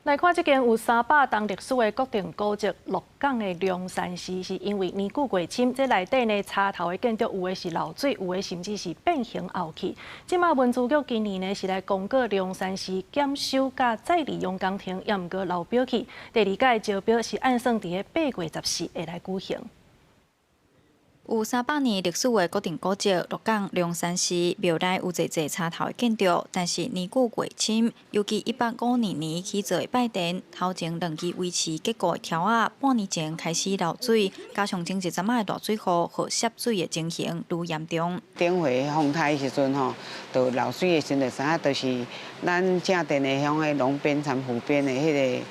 來看這間有300冬歷史的國定古蹟鹿港的龍山寺，是因為年久過深，這內底呢插頭的建築有的是漏水，有的甚至是變形凹去。這馬文資局今年呢是來公告龍山寺檢修佮再利用工程，也毋過流標去。第二屆招標是按算佇8月14會來舉行。有300年歷史的國定古蹟鹿港龍山寺廟內有濟濟插頭的建築，但是年久過深，尤其105年起造的拜殿，頭前兩支維持結構的柱仔，半年前開始漏水，加上前一陣仔的大水雨，予滲水的情形愈嚴重。頂回風颱的時陣吼，就漏水的時陣，就知影就是咱正殿的遐個攏邊摻附邊的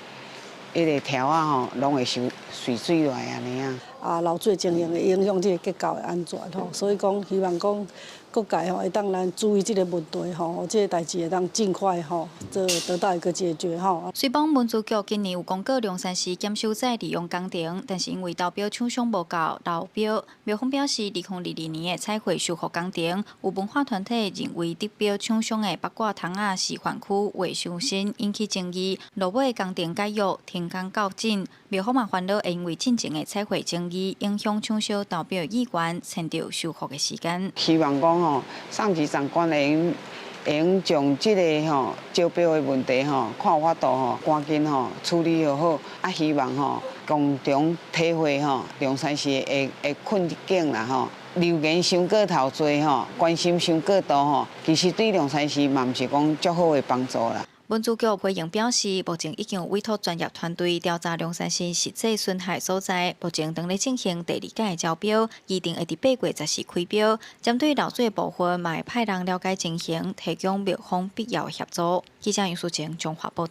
彼個柱仔吼，攏會受隨水落來按呢啊。啊，漏水情形會影響這個結構的安全吼，所以講希望講各界吼會當來注意這個問題吼，這個代誌會當盡快吼，做得到一個解決吼。雖講文資局今年有公告龍山寺檢修再利用工程，但是因為投標廠商無夠流標，廟方表示，2022年的彩繪修復工程，有文化團體認為得標廠商的八卦窗仔示範區畫傷新，引起爭議，落尾工程解約停工到今，廟方嘛煩惱會因為進前的彩繪爭議，影響廠商投標意願，延著修復的時間。希望講吼，上級長官會用將這個吼招標的問題吼，看有法度吼，趕緊吼處理予好。啊，希望吼共同體會吼龍山寺的困境啦吼。留言傷過頭濟吼，關心傷過度吼，其實對龍山寺嘛毋是講足好的幫助啦。文資局回應表示，目前已經有委託專業團隊調查龍山寺實際損害所在，目前正咧進行第二屆招標，預定會佇8月14開標。針對漏水的部分，嘛會派人了解情形，提供廟方必要的協助。記者楊淑晴綜合報道。